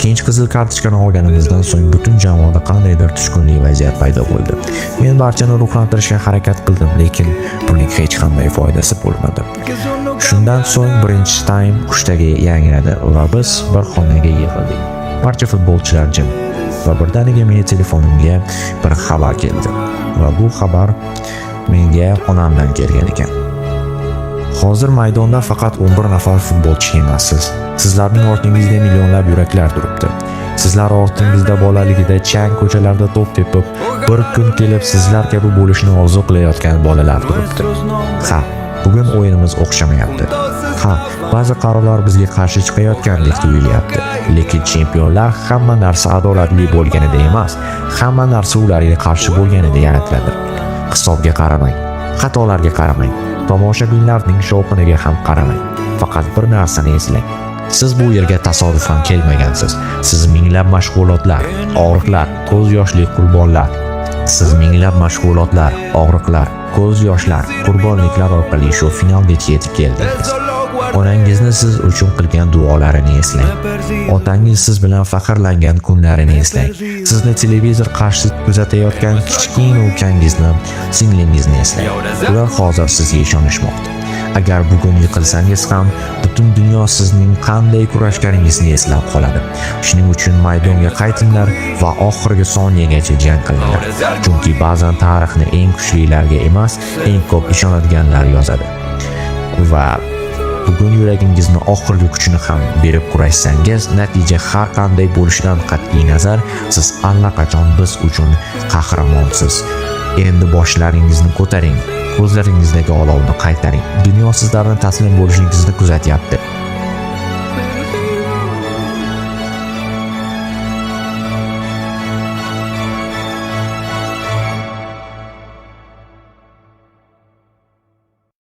Ikkinchi qizil kartochkani olganimizdan so'ng butun jamoada qandaydir tushkunli vaziyat paydo bo'ldi. Men barchani ruhlantirishga harakat qildim, lekin buning hech qanday foydasi bo'lmadi. Shundan so'ng birinchi taym hushtagi yangradi va biz bir xonaga yig'ildik. Barcha futbolchilar jim va birdaniga meni telefonimga bir xabar keldi va bu xabar menga onamdan kelgan ekan. Hozir maydonda faqat 11 nafar futbolchi emassiz. Sizlarning ortingizda millionlab yuraklar turibdi. Sizlar ortingizda bolaligida chang ko'chalarda to'p tepib, bir kun kelib sizlar kabi bo'lishni orzu qilayotgan bolalar turibdi. Ha, bugun o'yinimiz o'xshamayapti. Ha, ba'zi qarorlar bizga qarshi chiqayotgandek tuyulyapti. Lekin chempionlar hamma narsa adolatli bo'lganida emas, hamma narsa ularga qarshi bo'lganida yaratiladi. Hisobga qaramang, xatolarga qaramang, tomoshabinlarning shovqiniga ham qaramang. Faqat bir narsani eslang. Siz bu yerga tasodifan kelmagansiz. Siz minglab mashg'ulotlar, og'riqlar, ko'z yoshli qurbonlar. Siz minglab mashg'ulotlar, og'riqlar, ko'z yoshlar, qurbonliklar orqali shu finalgacha yetib keldingiz. Onangizni siz uchun qilgan duolarini eslang. Otangiz siz bilan faxrlangan kunlarini eslang. Sizni televizor qarshisida kuzatayotgan kichkina ukangizni, singlingizni eslang. Ular hozir sizga ishonishmoqda. Agar bugun yiqilsangiz ham, butun dunyo sizning qanday kurashganingizni eslab qoladi. Shuning uchun maydonga qaytinglar va oxirgi soniyagacha jang qilinglar. Chunki ba'zan tarixni eng kuchlilarga emas, eng ko'p ishonadiganlar yozadi. Va bugun yuragingizni oxirgi kuchini ham berib kurashsangiz, natija har qanday bo'lishidan qat'iy nazar, siz allaqachon biz uchun qahramonsiz. Endi boshlaringizni ko'taring, ko'zlaringizdagi olovni qaytaring. Dunyo sizlarni taslim bo'lishingizni kuzatyapti.